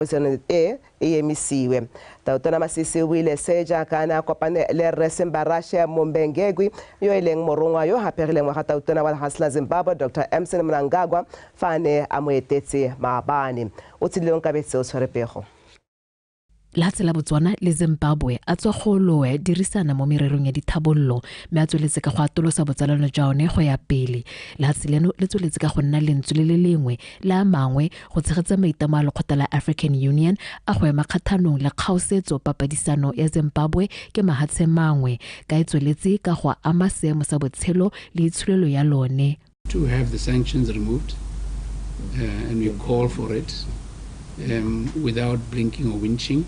Puisano e e emisiwe. Tautona Masisi o buile se jaaka a ne a kopane le Rre Simbarashe Mumbengegwi, yo e leng morongwa yo haphegileng wa ga Tautona wa lehatshe la Zimbabwe, Dr Emmerson Mnangagwa, fa a ne a mo etetse maabane. O tshedile Onkabetse o tshwere pego. Lehatshe la Botswana le Zimbabwe a tswa go loe dirisana mo mererong ya dithabollo, mme a tsweletse ka go atolosa botsalano jwa one go ya pele. Lehatshe leno le tsweletse ka go nna lentswe le le lengwe le a mangwe go tshegetsa maitlamo a lekgotla la African Union a go ema kgathanong le kgaosetso papadisano ya Zimbabwe ke mahatshe mangwe, ka e tsweletse ka go ama seemo sa botshelo le itsholelo ya lone. To have the sanctions removed, and we call for it without blinking or winching,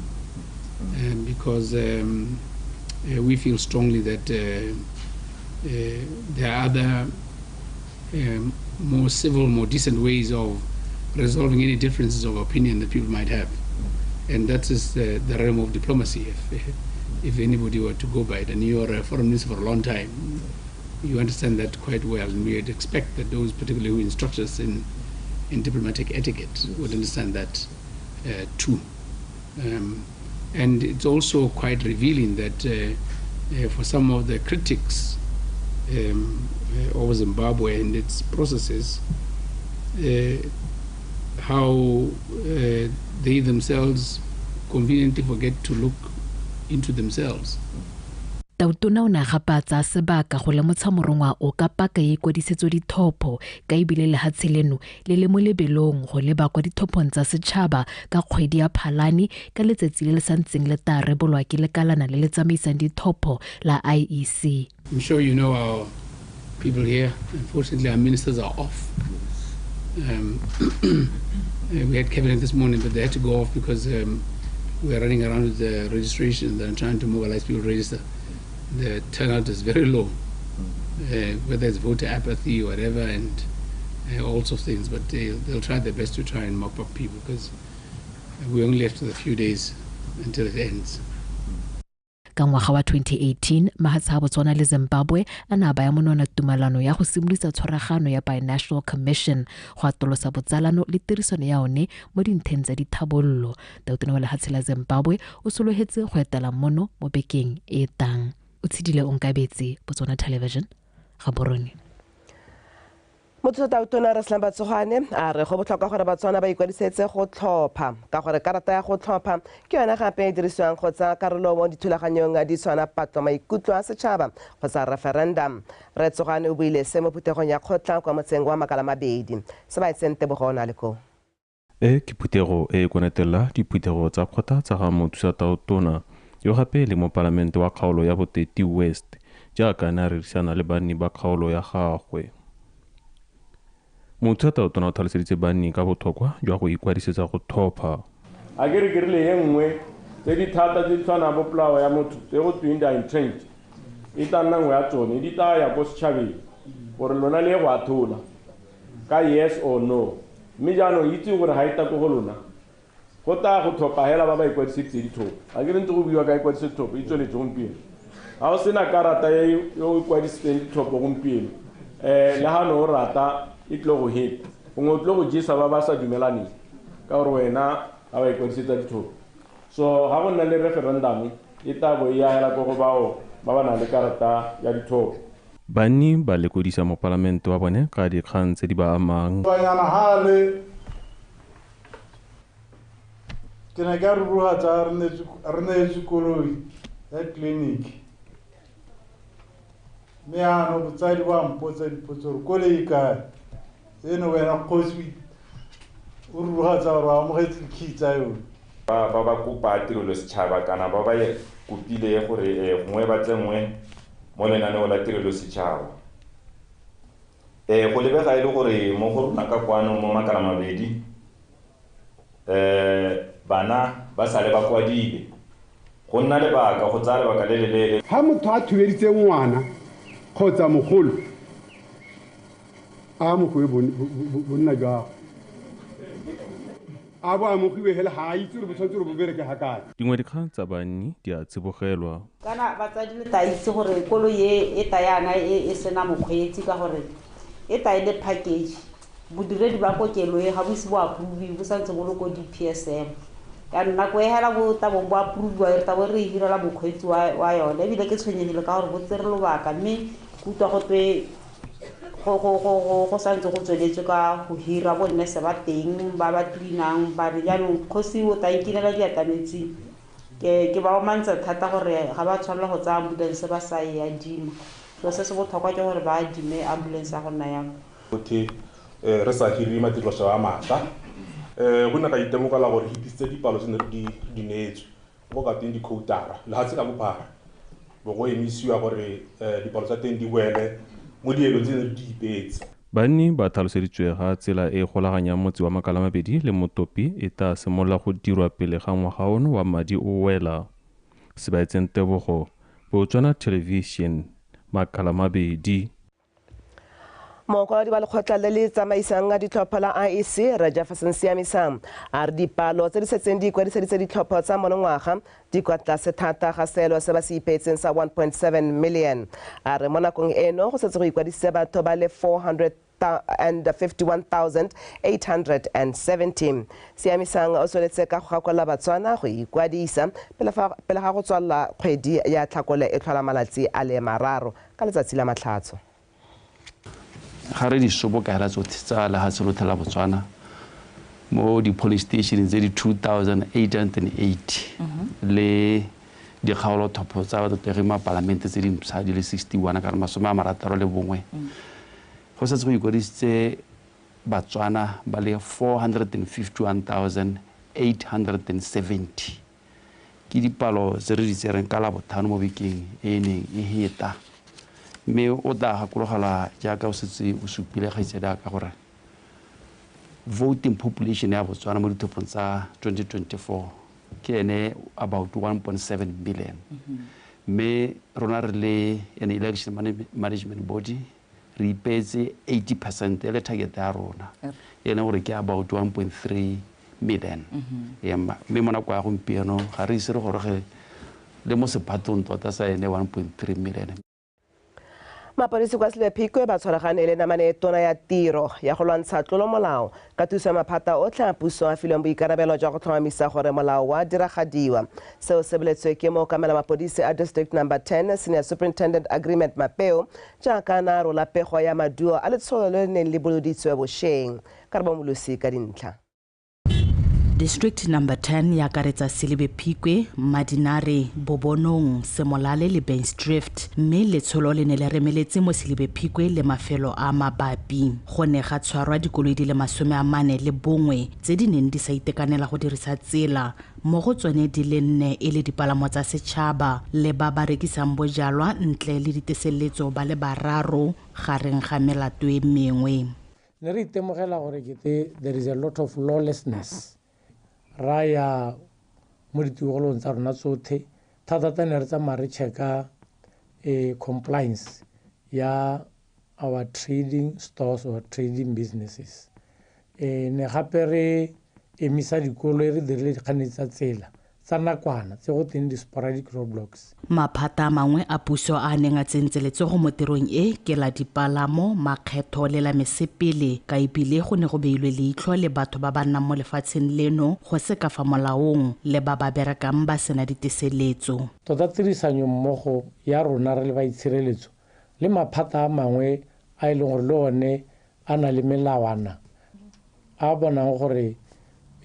because we feel strongly that there are other more civil, more decent ways of resolving any differences of opinion that people might have. And that is the realm of diplomacy, if anybody were to go by it. And you are a foreign minister for a long time, you understand that quite well. And we would expect that those particularly who instruct us in diplomatic etiquette would understand that too. And it's also quite revealing that for some of the critics of Zimbabwe and its processes, how they themselves conveniently forget to look into themselves. Tautona o ne a gape a tsaya sebaka go lemotsha morongwa o ka paka ya ikwadisetso dithopho, ka ebile lehatshe leno le le mo lebelong go leba kwa dithophong tsa setšhaba ka kgwedi ya Phalane, ka letsatsi le le santseng le tla rebolwa ke lekalana le le tsamaisang dithopho la IEC. I'm sure you know our people here. Unfortunately, our ministers are off. We had cabinet this morning, but they had to go off because we are running around with the registration and trying to mobilize people to register. The turnout is very low, whether it's voter apathy or whatever, and all sorts of things, but they'll try their best to try and mop up people, because we only left with a few days until it ends. Ka ngwaga wa 2018, mahatshe a Botswana le Zimbabwe a ne a baya monwana tumalano ya go simolodisa tshwaragano ya Binational Commission go atolosa botsalano le tirisano ya one mo dintlheng tsa dithabollo. Tautona wa lehatshe la Zimbabwe o sologetse go etela mono mo bekeng e tang. O tshedile Onkabetse, Botswana Television, Gaborone. Mothusa Tautona Re Slamba Tsogwane a re go botlhokwa gore Batswana ba ikwadisetse go tlhopha, ka gore karata ya go tlhopha ke yone gape e dirisiwang go tsaya karolo mo dithulaganyong di tshwana patlo maikutlo a setšhaba kgotsa referendum. Re Tsogwane o buile se mo phuthegong ya kgotla kwa motseng wa Makalamabedi. Se ba etseng Tebogo o na le koo. E ke phuthego e konetela diphuthego tsa kgotla tsa ga mothusa Tautona yo gape le mopalamente wa kgaolo ya Boteti West, jaaka a ne a rerisana le banni ba kgaolo ya gagwe. Mothusa Tautona o tlhaloseditse banni ka botlhokwa jwa go ikwadisetsa go tlhopha. A ke re ke rile e nngwe tse di thata tse di tshwanang bo polao ya motho tse go tweng di a entrenched, e tla nna nngwe ya tsone, di tla ya ko setšhabeng gore lona le go athola ka yes or no. Mme jaanong itse gore ga e tla ko go lona, go tla go tlhopha hela ba ba ikwadisitse ditlhopho. A ke re ntse go buiwa ka ikwadisitse ditlhopho, e tsweletse gompieno. Ga o sena karata e o ikwadisitseng ditlhopho gompieno, le ga ne o rata e tlo go heta, gongwe o tlo go jesa ba ba sa dumelaneng ka gore wena ga ba ikwadisetsa ditlhopho. So ga go nna le referendum e tla bo e agela ko go bao ba ba nang le karata ya ditlhopho. Banni ba lekodisa mopalamente wa bone ka dikgang tse di ba amang. Banyana hale ke ne ka ruruhatsa re neetswe koloi ya tleliniki, mme jaanong botsadi ba mpotsa dipotso gore koloi e kae, eno wena kgosi o ruruhatsa gore o amogetse dikey tsa yone. Ba ba kopa tirelo setšhaba kana ba ba kopile gore gongwe ba tsenngwe mo lenaneo la tirelo setšhaba. Go lebega e le gore mo go rona ka kwano mo Makalamabedi, bana ba sale ba kwadile, go nna lebaka, go tsaya lebaka le le leele. Ha motho a thubeditse ngwana kgotsa mogolo, a amogiwe bonna jwa gagwe, a bo amogiwe hela, ga a itse gore bo tshwanetse gore bo bereke ga kae. Dingwe dikgang tsa banni di a tsibogelwa. Kana batsadi le tla itse gore koloi e tla yana e sena mokgweetsi, ka gore e tla e le package. Bodiredi ba kokelo e ga bo ise bo approve, bo santse bo le ko di-P S M. Jaanong nako e hela bo tabong bo approviwa re tabo re hirela mokgweetsi wa yone, ebile ke tshwenyegile ka gore bo tsere lobaka, mme ke utlwa go twe go santse go tsweletswe ka go hira bo nurse ba teng ba ba cleanang ba re. Jaanong kgosi o tla nkinela diatametsi, ke ba omantsa thata gore ga ba tshwanela go tsaya ambulance ba sa e adima. So se se botlhokwa ke gore ba adime ambulance ya go nna yang. Gothe re sa hire madirelo a mašwa, go ne ga itemogela gore hitisitse dipalo tse ne re di neetswe go ka teng dikhoutara lefatshe ka bophara, bo go emisiwa gore dipalo tsa teng di boele mo dielong tse ne re di ipeetse. Banni ba tlhaloseditswe ga tsela e golaganyang motse wa Makalamabedi le Motopi e tla simolola go dirwa pele ga ngwaga ono wa madi o wela. Sebaetseng Tebogo, Botswana Television, Makalamabedi. Mokwadi wa lekgotla le le tsamaisang ditlhopho la IEC Rre Jefferson Siamisang a re dipalo tse di setseng di ikwadiseditse ditlhopho tsa monongwaga di kwa tlase thata ga seelo se ba se ipeetseng sa 1.7 million. A re mo nakong eno go setse go ikwadisitse batho ba le 451,870. Siamisang o tsweletse ka go gakolola Batswana go ikwadisa pele ga go tswalela kgwedi ya Tlhakole e tlhola malatsi a le 3 ka letsatsi la Matlhatso. Ga re di sobokaela tsotlhe tsa lefatshe lotlhe la Botswana mo di-police station tse di 2880 le dikgaolotlhopho tsa batlotlegi mapalamente tse dintšhwa di le 61 kana 61, go setse go ikwadisitse Batswana ba le 451,870. Ke dipalo tse re di tsereng ka Labotlhano mo bekeng e neng e heta. Mme o tla gakologelwa jaaka o setse o supile kgaitsedi ka gore voting population ya Botswana mo ditlhophong tsa 2024 ke ene about 1.7 million. Mme rona re le an election management body re ipeetse 80% e le target ya rona, e leng gore ke about 1.3 million. Mme mo nako ya gompieno ga re ise re goroge le mo sephatong tota sa ene 1.3 million. Mapodisi kwa Selebi Phikwe ba tshwaragane le namane e tona ya tiro ya go lwantsha tlolomolao ka thuso ya maphata otlhe a puso a filweng boikarabelo jwa go tlhomamisa gore molao wa diragadiwa. Seo se boletswe ke mookamela mapodisi a District Number 10 Senior Superintendent Agreement Mapeo jaaka na rola pego ya maduo a letsholo le le neng le boloditswe bošeng. Karabo Molosi ka dintlha. District Number 10 ya akaretsa Selebi Phikwe, Madinare, Bobonong, Semolale le Bansdrift, mme letsholo le ne le remeletse mo Selebi Phikwe le mafelo a mabapi. Go ne ga tshwarwa dikoloi di le 41 tse di neng di sa itekanela go dirisa tsela, mo go tsone di le 4 e le dipalamo tsa setšhaba le ba ba rekisang bojalwa ntle le diteseletso ba le 3 gareng ga melato e mengwe. Ne re itemogela gore kete there is a lot of lawlessness. Ra ya mo ditikologong tsa rona tsotlhe thata-thata ne re tsamaya re checka compliance ya our trading stores or trading businesses. Ne gape re emisa dikoloi re dirile dikganetsi tsa tsela tsa nakwana tse go teng di-sporadic roadblocks. Maphata a mangwe a puso a neng a tsentse letsogo mo tirong e ke la dipalamo, makgetho le la mesepele, ka ebile go ne go beilwe leitlho le batho ba ba nnang mo lefatsheng leno go se ka fa molaong le ba ba berekang ba sena diteseletso. Tota tirisanyo mmogo ya rona re le baitshireletso le maphata a mangwe a e leng gore le one a na le melawana a bonang gore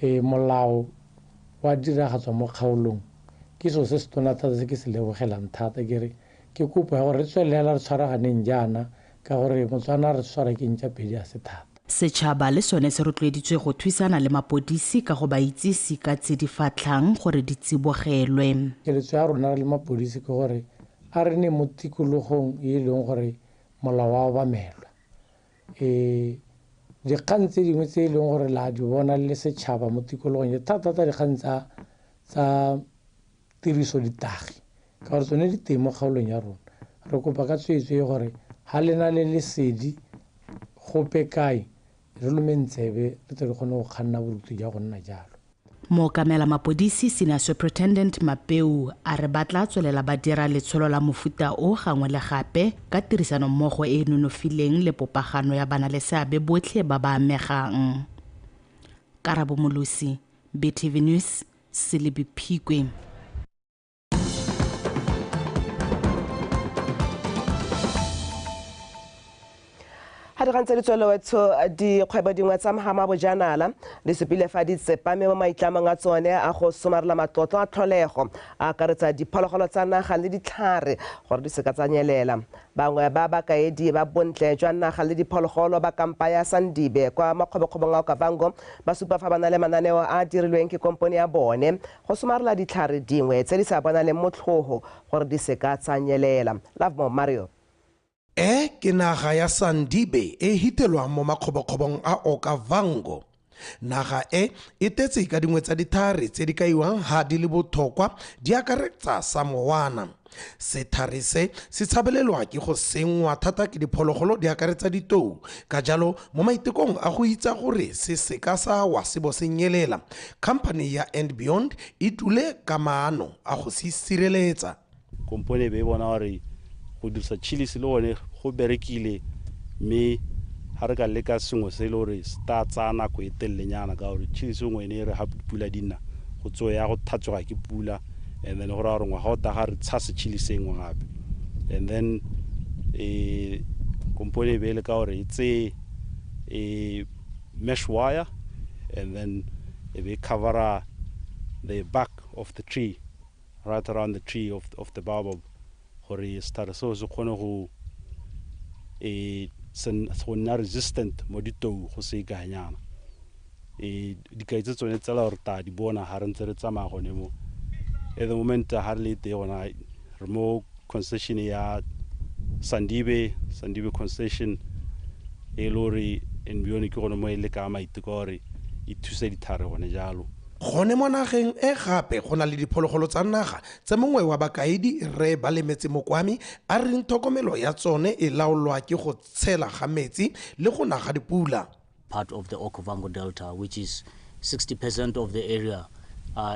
molao wa diragatswa mo kgaolong ke selo se se tona thata se ke se lebogelang thata. Ke re ke kopo ya gore re tswelela re tshwaraganeng jaana ka gore Motswana re tshwara ke ntša pedi a se thata. Setšhaba le sone se rotloeditswe go thusana le mapodisi ka go ba itsise ka tse di fatlhang gore di tsibogelwe. Keletso ya rona re le mapodisi ke gore a re ne mo tikologong e leng gore molao wa obamelwa. Dikgang tse dingwe tse e leng gore la di bona le setšhaba mo tikologong e thata-thata dikgang tsa tiriso ditagi ka gore tsone di teng mo kgaolong ya rona. Re kopa ka tsweetswe gore ga le na le lesedi gope kae re lomeng tsebe re tle re kgone go kganna boruti jwa go nna jalo. Mookamela mapodisi Senior Superintendent Mapeu a re ba tla tswelela ba dira letsholo la mofuta o gangwe le gape ka tirisanommogo e e nonofileng le popagano ya bana le seabe botlhe ba ba amegang. Karabo Molosi, BTV News, Selebi Phikwe. Ga dikgang tse di tswelewetsho dikgwebo dingwe tsa mogama bojanala di supile fa di tsepame mo maitlamong a tsone a go somarela matlotlo a tlholego a akaretsa diphologolo tsa naga le ditlhare gore di seka tsa nyelela. Bangwe ba bakaedi ba bontle jwa naga le diphologolo ba kampa ya Sandibe kwa makgobokgobong a Okavango ba supa fa ba na le mananeo a dirilweng ke kompone ya bone go somarela ditlhare dingwe tse di sa bonaleng motlhogo gore di seka tsa nyelela. Lovemore Mario. E ke naga ya Sandibe e hitelwang mo makgobokgobong a Okavango. Naga e e tetse ka dingwe tsa dithare tse di kaiwang ha di le botlhokwa di akaretsa samoana. Sethare se se tshabelelwa ke go senngwa thata ke diphologolo di akaretsa ditou. Ka jalo mo maitekong a go itsa gore se seka sa wa se bo se nyelela, company ya And Beyond e dule ka maano a go se sireletsa. Kompone be bona gore go dirisa chillis le one go berekile, mme ha re ka leka sengwe se e le gore se tla tsaya nako e telelenyana, ka gore chillis nngwe ene e re ha pula di na go tsoa ya go thatswega ke pula, and then go raya gore ngwaga o tla ga re tshase chillis e nngwe gape. And then kompone e be e le ka gore e tseye mesh wire and then e be e covera the back of the tree, right around the tree of the baobab, gore setlhare seo se kgone go go nna resistant mo ditou go se ikanyana. Dikai tse tsone tsela gore ta di bona ha re ntse re tsamaya gone mo. At the moment ha re le teng gona re mo concession ya Sandibe, Sandibe concession e le gore And Beyond ke gone mo e le ka maiteko gore e thuse ditlhare gone jalo. Gone mo nageng e gape go na le diphologolo tsa naga tse mongwe wa bakaedi re ba lemetse mokwami a reng tlhokomelo ya tsone e laolwa ke go tshela ga metsi le go na ga dipula. Part of the Okavango Delta, which is 60% of the area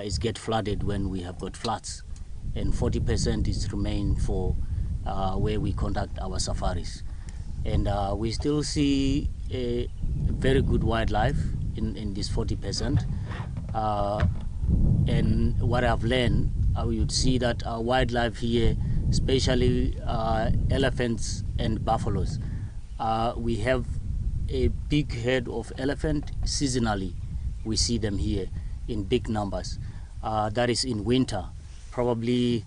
is get flooded when we have got floods, and 40% is remain for where we conduct our safaris. And we still see a very good wildlife in this 40%. And what I've learned, I would see that our wildlife here, especially elephants and buffaloes, we have a big herd of elephant seasonally. We see them here in big numbers. That is in winter, probably,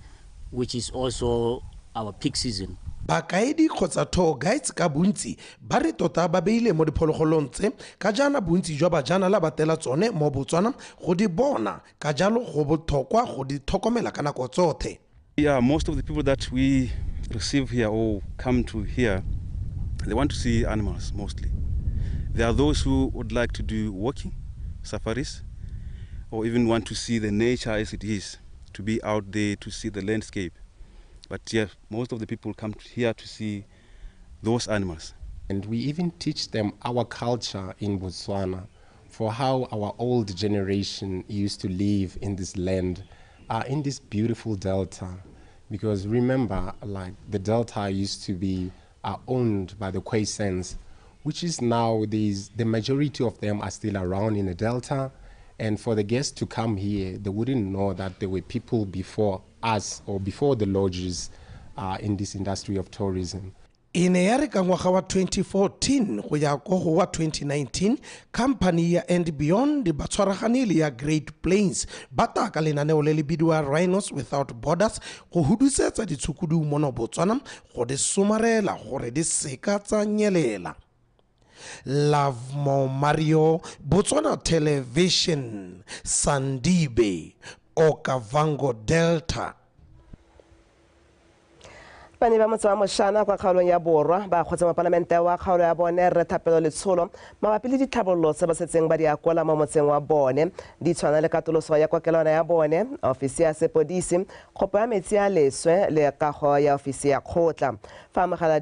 which is also our peak season. Bakaedi kgotsa tour guides ka bontsi ba re tota ba beile mo diphologolong tse ka jaana bontsi jwa bajanala ba tela tsone mo Botswana go di bona, ka jalo go botlhokwa go di tlhokomela ka nako tsothe. Yeah, most of the people that we receive here or come to here, they want to see animals mostly. There are those who would like to do walking safaris or even want to see the nature as it is, to be out there to see the landscape. But yeah, most of the people come here to see those animals. And we even teach them our culture in Botswana, for how our old generation used to live in this land, in this beautiful delta. Because remember, like, the delta used to be owned by the Khoisans, which is now the majority of them are still around in the delta. And for the guests to come here, they wouldn't know that there were people before us or before the lodges in this industry of tourism. E ne ya re ka ngwaga wa 2014 go ya ko go wa 2019, company ya And Beyond ba tshwaragane le ya Great Plains ba taka lenaneo le le bidiwa Rhinos Without Borders go hudusetsa ditshukudu mono Botswana go di somarela gore di seka tsa nyelela. Lovemore Mario, Botswana Television, Sandibe, Okavango Delta. Bane ba motse wa Moshana kwa kgaolong ya Borwa ba kgotsa mopalamente wa kgaolo ya bone Rre Thapelo Letsholo mabapi le ditlhabololo tse ba setseng ba di akola mo motseng wa bone, di tshwana le katoloso ya kokelwana ya bone, ofisi ya sepodisi, kgopo ya metsi a leswe le kago ya ofisi ya kgotla. Fa amogela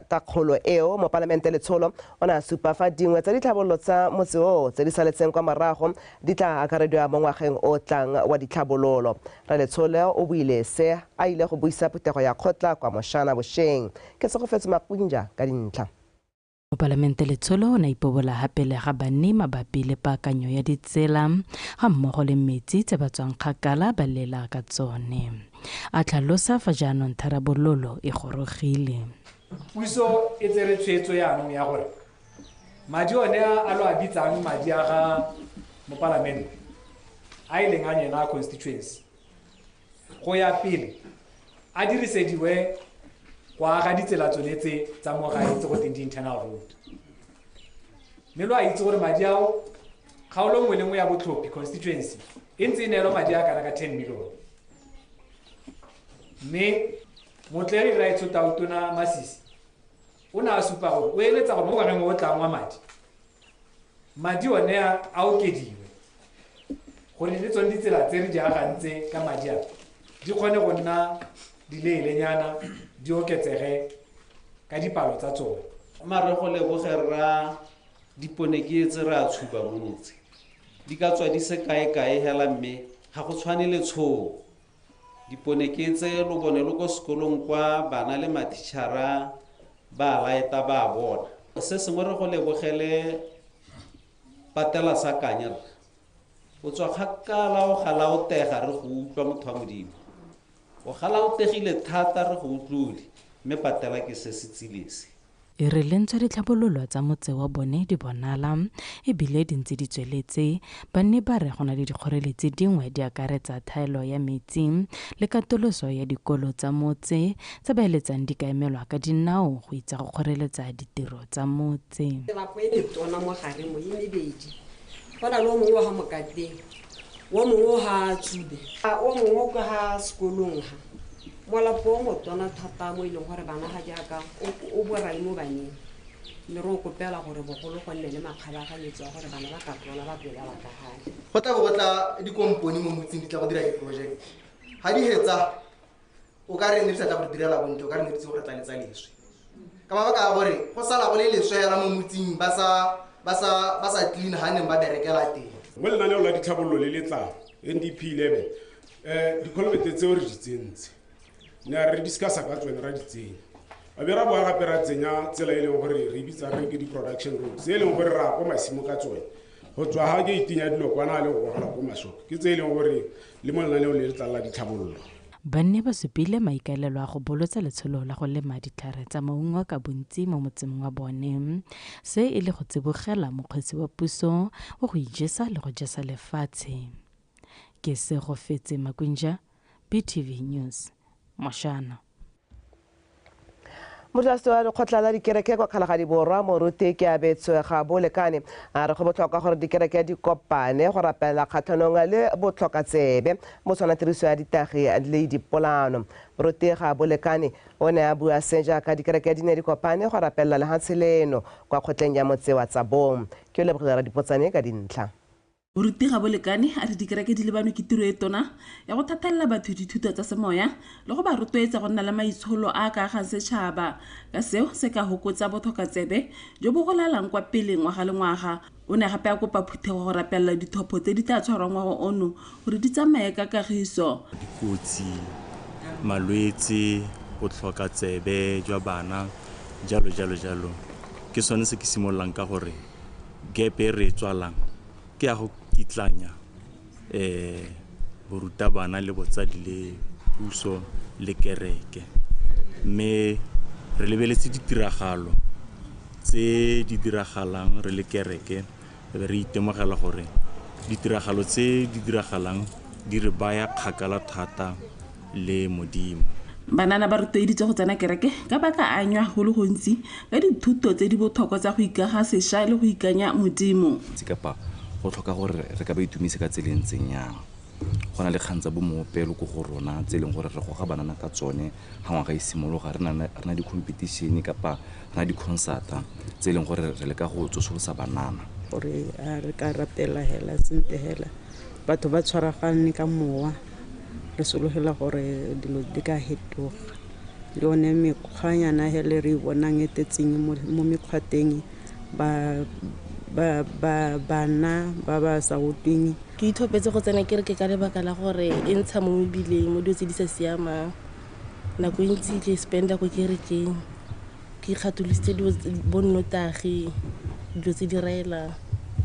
kakgolo eo, mopalamente Letsholo o ne a supa fa dingwe tsa ditlhabololo tsa motse oo tse di saletseng kwa morago di tla akarediwa mo ngwageng o tlang wa ditlhabololo. Rre Letsholo o buile se a ile go buisa phuthego ya kgotla kwa Moshana bošeng. Ke Segofetse Makwinja ka dintlha. Mopalamente Letsholo o ne a ipobola gape le ga banni mabapi le paakanyo ya ditsela ga mmogo le metsi tse ba tswang kgakala ba lela ka tsone. A tlhalosa fa jaanong tharabololo e gorogile. Puso e tsere tshwetso yaanong ya gore madi one a lo a bitsang madi a ga mopalamente a e leng a nyena a constituency go ya pele a dirisediwe go aga ditsela tsone tse tsa mo gae tse go teng di-internal road. Mme lo a itse gore madi ao kgaolo nngwe le nngwe ya botlhophi constituency e ntse e neelwa madi a kana ka 10 million. Mme Motleri Raetsho Tautona Masisi o ne a supa gore o eletsa gore mo ngwageng o tlang wa madi, madi one a okediwe gore le tsone ditsela tse re di agang tse ka madi a di kgone go nna dileelenyana di oketsege ka dipalo tsa tsone. Mare go leboge rra dipone ke tse re a tshuba mo motse di ka tswa di se kae-kae hela mme ga go tshwane le tshoo. Dipone ke tse lo bone lo ko sekolong kwa bana le mathichara ba laeta ba bona. Se sengwe re go lebogele patela sa kanya rra. O tswa kgakala o galaotega re go utlwa motho wa Modimo. O galaotegile thata re go utlwile mme patela ke se se tsile se. E re le ntswa ditlhabololo tsa motse wa bone di bonala ebile di ntse di tsweletse, banni ba re go na le dikgoreletsi dingwe di akaretsa thaelo ya metsi le katoloso ya dikolo tsa motse tse ba eletsang di ka emelwa ka dinao go itsa go kgoreletsa ditiro tsa motse. Melapo e metona mo gare mo e mebedi, go na le o mongwe wa ga Mokateng, o mongwe ga Tsube, o mongwe kwa ga sekolong ga. Molapo o motona thata mo e leng gore bana ga jaaka o borai mo baneng, mme re o kopela gore bogolo go nne le makgabaganyetso a gore bana ba ka tlola ba tlolela ka gae. Go tla bo go tla dikompone mo motseng di tla go dira di-project. Ga di hetsa o ka re ne di sa tla go direla bontle, o ka re ne di tse go re tlaletsa leswe. Ka mabaka a gore go sala go le leswe hela mo motseng ba sa clean ga neng ba berekela teng. Mo lenaneo la ditlhabololo le le tlang NDP 11 dikholobete tseo re di tsentse ne re discussa ka tsone ra di tsenya. A be ra boa gape ra tsenya tsela e leng gore re bitsa re ke di-production roads tse e leng gore ra ko masimo ka tsone go tswa ga ke itinya dilo kwana le go gogela ko masoko ke tse e leng gore le mo lenaneo le le tla la ditlhabololo. Banni ba supile maikaelelo a go bolotsa letsholo la go lema ditlhare tsa maungo ka bontsi mo motseng wa bone, se e le go tsibogela mokgweetsi wa puso wa go ijesa le go jesa lefatshe. Ke Segofetse Makwinja, BTV News, Moshana. Modulasetilo wa lekgotla la dikereke kwa Kgalagadi Borwa Moruti Keabetswe Gabolekane a re go botlhokwa gore dikereke di kopane go rapela kgatlhanong le botlhokatsebe mo tshwana tiriso ya ditagi le dipolano. Moruti Gabolekane o ne a bua se jaaka dikereke di ne di kopane go rapelela lehatshe leno kwa kgotleng ya motse wa Tsabong. Ke o lebogile Radipotsane ka dintlha. Moruti Gabolekane a re dikereke di lebanwe ke tiro e tona ya go thathalela batho dithuto tsa semoya le go ba rotloetsa go nna le maitsholo a ka agang setšhaba, ka seo se ka hokotsa botlhokatsebe jo bo golelang kwa pele ngwaga le ngwaga. O ne gape a kopa phuthego go rapelela dithopho tse di tla tshwarwang ngwaga ono gore di tsamaye ka kagiso. Dikotsi, malwetse, botlhokatsebe jwa bana, jalo jalo jalo. Ke sone se ke simololang ka gore gap e re e tswalang ke ya go kitlanya borutabana le botsadi le puso le kereke, mme re lebeletse ditiragalo tse di diragalang re le kereke, be re itemogela gore ditiragalo tse di diragalang di re baya kgakala thata le Modimo. Banana ba rotloeditswe go tsena kereke ka ba ka anywa go le gontsi ka dithuto tse di botlhokwa tsa go ikaga sešwa le go ikanya Modimo. Kapa go tlhoka gore re ka ba itumise ka tsela e ntseng yang. Go na le kgang tsa bo moopelo ko go rona tse e leng gore re goga banana ka tsone ga ngwaga e simologa, re na di-competition kapa re na di-concert-a tse e leng gore re leka go tsosolosa banana. Gore re ka rapela hela sentle hela, batho ba tshwaragane ka mowa, re sologela gore dilo di ka hetoga. Le yone mekgwanyana hele re e bonang e tetseng mo mekgwateng ba bana ba ba sa rutweng. Ke ithopetse go tsena kereke ka lebaka la gore e ntsha mo mebileng mo dilo tse di sa siamang. Nako e ntsi ke spenda ko kerekeng, Ke ikgatholositse bo nnotagi, dilo tse di raelang.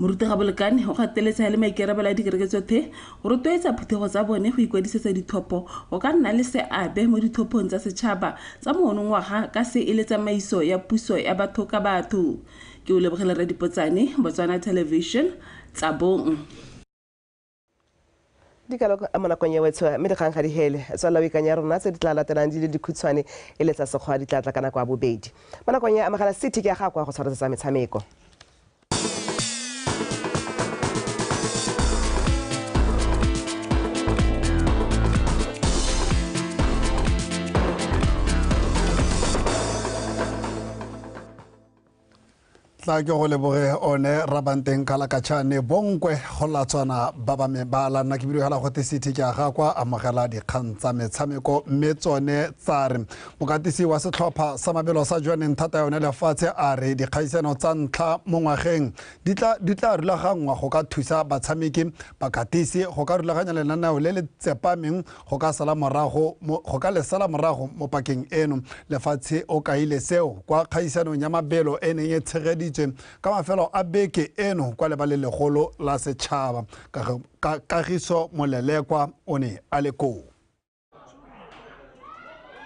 Moruti Gabolekane o gateletse le maikarabelo a dikereke tsotlhe go rotloetsa phuthego tsa bone go ikwadisetsa dithopo go ka nna le seabe mo dithophong tsa setšhaba tsa monongwaga ka se e le tsamaiso ya puso ya batho ka batho. Ke o lebogele Radipotsane, Botswana Television, Tsabong. Dikalo mo nakong ya wetsho mme dikgang ga di hele tswelela o ikanya rona tse di tla latelang di le dikhutshwane e le tsa sekgwa di tla tla ka nako ya bobedi. Mo nakong ya amogela city ke ya gago go tshwaretsa metshameko. Tla ke go leboge one rabanteng kalakatšhane bonkwe go latswana ba ba mebala nna ke bidio go te city ke aga kwa amogela dikgang tsa metshameko mme tsone tsa re mokatisi wa setlhopha sa mabelo sa jwaneng thata yone lefatshe a re dikgaisano tsa ntlha mo ngwageng di tla rulaganngwa go ka thusa batshameki bakatisi go ka rulaganya lenaneo le le tsepameng go ka sala morago go ka le sala morago mo pakeng eno. Lefatshe o kaile seo kwa kgaisanong ya mabelo e neng e tshegeditswe ka mafelo a beke eno kwa lebaleng legolo la setšhaba. Kagiso Molelekwa o ne a le koo.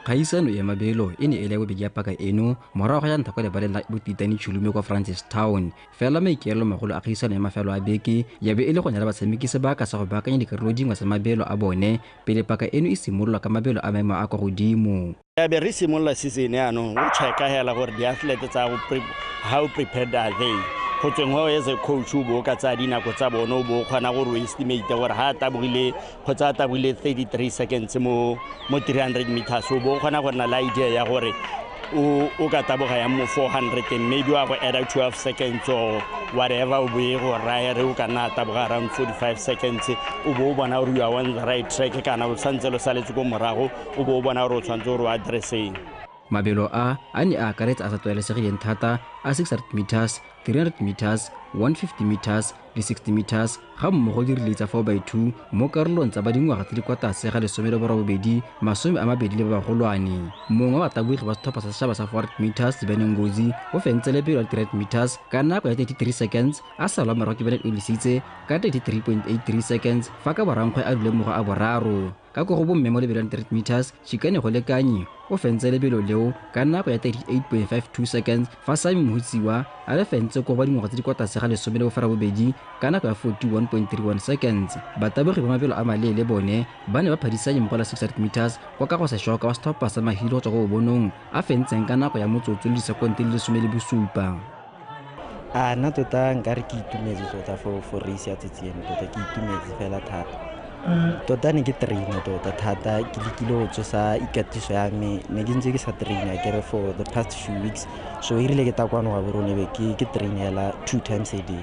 Kgaisano ya mabelo e ne e le bobedi ya paka eno morago ya ntlha kwa lebaleng la Botitane Chulume kwa Francistown. Fela maikaelelo magolo a kgaisano ya mafelo a beke ya be e le go neela batshameki sebaka sa go baakanya dikarolo dingwe tsa mabelo a bone pele paka eno e simololwa ka mabelo a maemo a kwa godimo. Ya be re simolola season yaanong o checka hela gore di-athlete tsa how prepared are they. Go tsweng go as a coach o bo o ka tsaya dinako tsa bone o bo o kgona gore o estimate gore ha a tabogile kgotsa a tabogile 33 seconds mo 300 meters o bo o kgona go nna le idea ya gore o ka taboga yang mo 400 and maybe wa go add 12 seconds or whatever o bo e go raya re o ka nna taboga around 45 seconds o bo o bona gore you are on the right track kana o santse lo saletse ko morago o bo o bona gore o tshwanetse gore o addresseng. Mabelo a ne a akaretsa a sa tlwaelesegileng thata a 600 meters, 300 meters, 150 meters le 60 meters ga mmogo di rile tsa 4x2 mo karolong tsa ba dingwaga tse di kwa tlase ga 18, 20 le ba bagolwane. Mongwe wa batabogi ba setlhopha sa setšhaba sa 400 meters Bene Ngozi o fentse lebelo la 300 meters ka nako ya 33 seconds a salwa morago ke Bene Olisitse ka 33.83 seconds fa ka borankgwe a dule mogo a boraro. Ka ko go bomme mo lebelong 3 meters Chikane go lekanye o fentse lebelo leo ka nako ya 38.52 seconds fa Sami Mohutsiwa a le fentse ko ba dingwaga tse di kwa tlase ga 18 ka nako ya 41.31 seconds. Batabogi ba mabelo a maleele bone ba ne ba phadisanye mo go la 600 meters kwa ka go sešoka wa setlhopha sa Mahilo go tswa ko Bobonong a fentseng ka nako ya motsotso le disekonte di le 17. A nna tota nkare ke itumetse tota for race ya tsatsi eno, tota ke itumetse fela thata. Tota ne ke traina tota thata, ke lekile go tsosa ikatiso ya me, ne ke ntse ke sa traina ke re for the past few weeks, so e rile ke ta kwano Gaborone be ke train hela 2 times a day.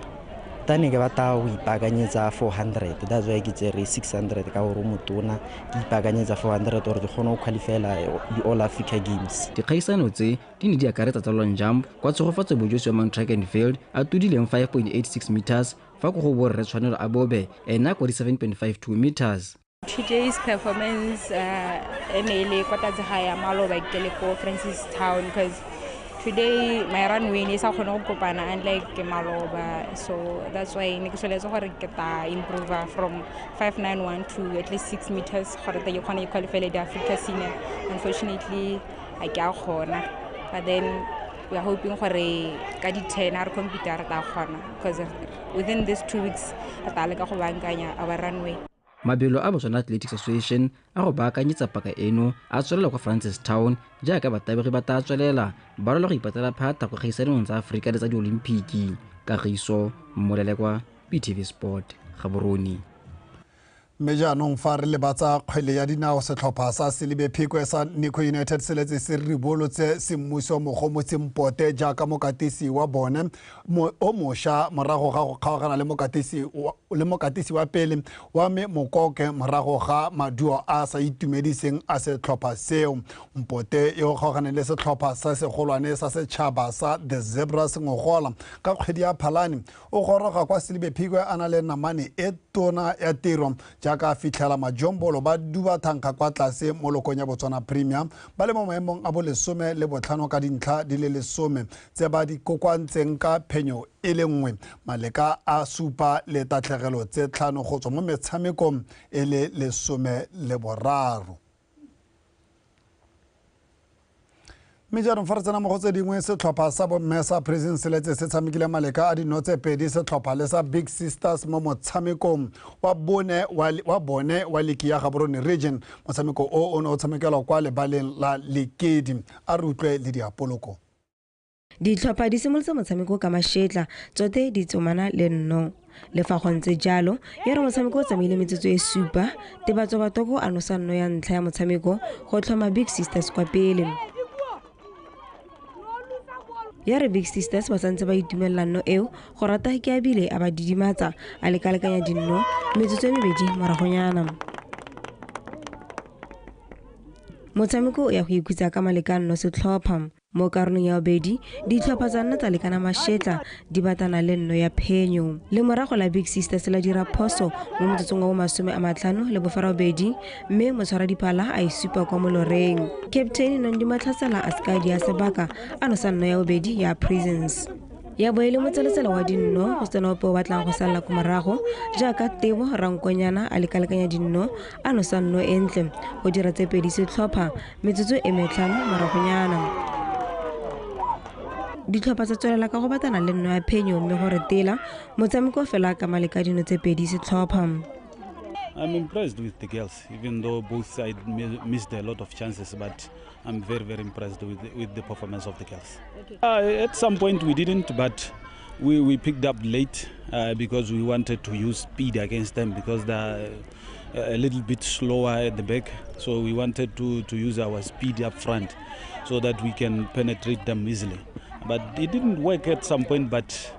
Ta ne ke batla go ipaakanyetsa 400, that's why ke tsere 600 ka gore o motona, ke ipaakanyetsa 400 gore ke kgone go qualifyela di-All Africa Games. Dikgaisano tse di ne di akaretsa tsa long jump kwa Tshegofatso Bojosi wa Mount Track and Field a tudileng 5.86 meters fa ko go borre Tshwanelo a Bobe ena kwa di 7.52 meters. Today's performance e ne e le kwa tlase ga ya maloba ke le ko Francistown because today my runway ne e sa kgone go kopana unlike maloba, so that's why ne ke soletse gore ke ta improve from 591 to at least 6 meters gore ke kgone go qualify the Africa Senior. Unfortunately a ke a kgona, but then we are hoping gore ka di 10 a re compete re tla kgona because within these 2 weeks re tla leka go bankanya our runway. Mabelo a Botswana Athletics Association a go baakanyetsa paka eno a tswelela kwa Francistown jaaka batabegi ba tla tswelela ba lwela go ipatela phata go kgaisanong tsa Aforika le tsa Diolimpiki. Kagiso Molelekwa, BTV Sport, Gaborone. Mme jaanong fa re lebatsa kgwele ya dinao, setlhopha sa Selibe Phikwe sa Nico United se letse se ribolotse semmuso Mogomotsi Mpote jaaka mokatisi wa bone o mošwa morago ga go kgaogana le mokatisi wa pele wa me Mokoke morago ga maduo a sa itumediseng a setlhopha seo. Mpote yo kgaoganeng le setlhopha sa segolwane sa setšhaba sa The Zebras ngogola ka kgwedi ya Phalane o goroga kwa Selibe Phikwe a na le namane e tona ya tiro Jaaka a fitlhela Majombolo ba duba thankga kwa tlase mo lokong ya Botswana Premier ba le mo maemong a bo 15 ka dintlha di le 10 tse ba di kokoantseng ka phenyo e le nngwe. Maleka a supa le tatlhegelo tse 5 go tswa mo metshamekong e le 13. Mme jaanong fa re tsena mo go tse dingwe, setlhopha sa bomme sa Prison Seletse se tshamekile maleka a dino tse 2 setlhopha le sa Big Sisters mo motshamekong wa bone wa liki ya Gaborone Region. Motshameko o ne o tshamekelwa kwa lebaleng la Lekedi. A re utlwe le diapoloko. Ditlhopha di simolotse motshameko ka mashetla, tsote di tsomana le nno. Le fa go ntse jalo, ya re motshameko o tsamaile metsotso e 7, Tebatso Batoko a nosa nno ya ntlha ya motshameko go tlhoma Big Sisters kwa pele. Ya re Big Sisters ba santse ba itumelela nno eo, go rata ke abile a ba didimatsa a lekalekanya dinno metsotso e 2 moragonyana. Motshameko o ya go ikhutsa ka malekano setlhopha. Mo karolong ya bobedi, ditlhopha tsa nna tsa lekana mashetla di batana le nno ya phenyo. Le morago la Big Sisters la dira phoso mo motsotsong wa 58, mme motshwaradiphala a e supa kwa moloreng. Captain Nondi Matlhatsela a seka dia sebaka a nosa nno ya bobedi ya Prisons. Ya bo e le motseletsele wa dinno go sena ope o batlang go salla ko morago, jaaka Tebo Rankonyana a lekalekanya dinno a nosa nno e ntle go dira tse 2 setlhopha metsotso e 5 moragonyana. Ditlhopha tsa tswelela ka go batana le nno ya phenyo mme go retela motshameko fela ka maleka dino tse 2 setlhopha. I'm impressed with the girls, even though both sides missed a lot of chances, but I'm very, very impressed with the performance of the girls. At some point we didn't, but we picked up late because we wanted to use speed against them because they're a little bit slower at the back. So we wanted to use our speed up front so that we can penetrate them easily. But it didn't work at some point, but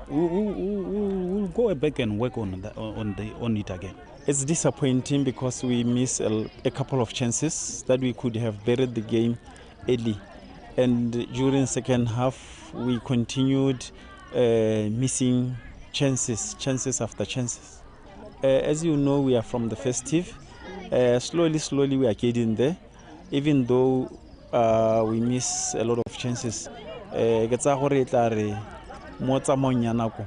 we'll go back and work on it again. It's disappointing because we missed a couple of chances that we could have buried the game early. And during second half, we continued missing chances after chances. As you know, we are from the festive. Slowly, we are getting there, even though we miss a lot of chances. Ke tsaya gore e tla re mo tsamaong ya nako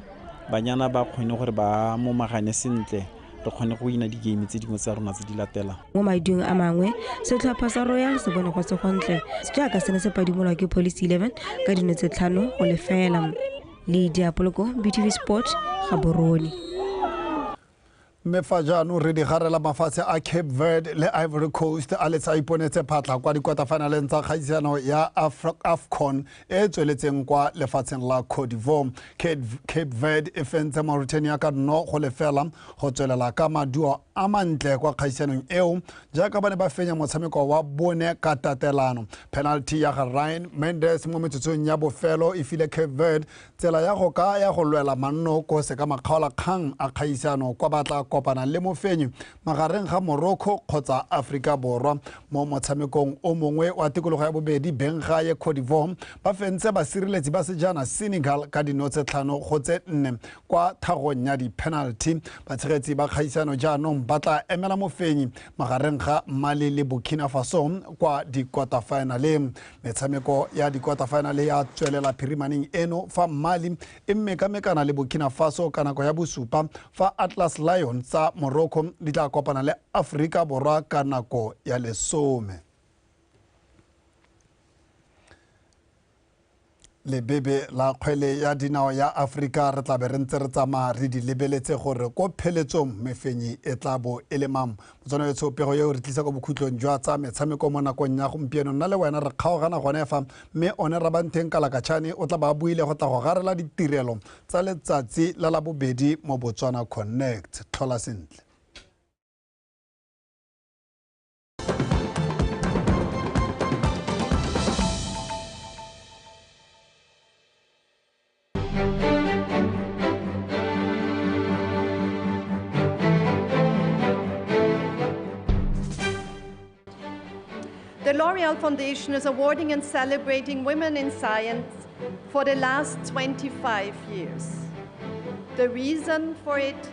banyana ba kgone gore ba momagane sentle, re kgone go wina di-game tse dingwe tsa rona tse di latelang. Mo madung a mangwe, setlhopha sa Royal se bone go se gontle jaaka se ne se padimolwa ke Police 11 ka dino tse 5-0. Le Diapoloko, BTV Sport, Gaborone. Mme fa jaanong re di garela mafatshe a Cape Verde le Ivory Coast a letsa iponetse phatlha kwa dikota-finaleng tsa kgaisano ya AFCON e tsweletseng kwa lefatsheng la Cote d'Ivoire. Cape Verde e fentse Mauritania ka 0-0 go tswelela ka maduo a mantle kwa kgaisanong eo, jaaka ba ne ba fenya motshameko wa bone ka tatelano. Penalty ya ga Ryan Mendes mo metsotsong ya bofelo e file Cape Verde tsela ya go ka ya go lwela manno ko se ka makgaolakgang a kgaisano kwa batla kopana le mofenyi magareng ga Morocco kgotsa Afrika Borwa. Mo motshamekong o mongwe wa tikologo ya bobedi, bengae Cote d'Ivoire ba fentse basireletsi ba sejana Senegal ka dino tse 5-4 kwa thagong ya di-penalty. Batshegetsi ba kgaisano jaanong ba tla emela mofenyi magareng ga Mali le Burkina Faso kwa di-quarter finale. Metshameko ya di-quarter finale ya tswelela phirimaneng eno fa Mali e mekamekana le Burkina Faso ka nako ya bosupa, fa Atlas Lions tsa Morocco di tla kopana le Afrika Borwa ka nako ya 10. Lebebe la kgwele ya dinao ya Afrika re tla be re ntse re tsamaya re di lebeletse gore ko pheletsong mefenyi e tla bo e le mang. Motswana wetsho, pego eo re tlisa ko bokhutlong jwa tsa metshameko mo nakong ya gompieno. Nna le wena re kgaogana gone fa, mme one Rabanteng Kalakatšhane o tla ba buile go tla go garela ditirelo tsa letsatsi la Labobedi mo Botswana Connect. Tlhola sentle. The L'Oreal Foundation is awarding and celebrating women in science for the last 25 years. The reason for it,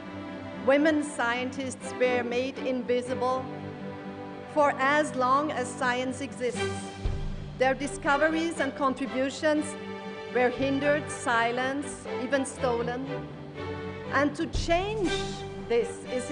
Women scientists were made invisible for as long as science exists. Their discoveries and contributions were hindered, silenced, even stolen. And to change this is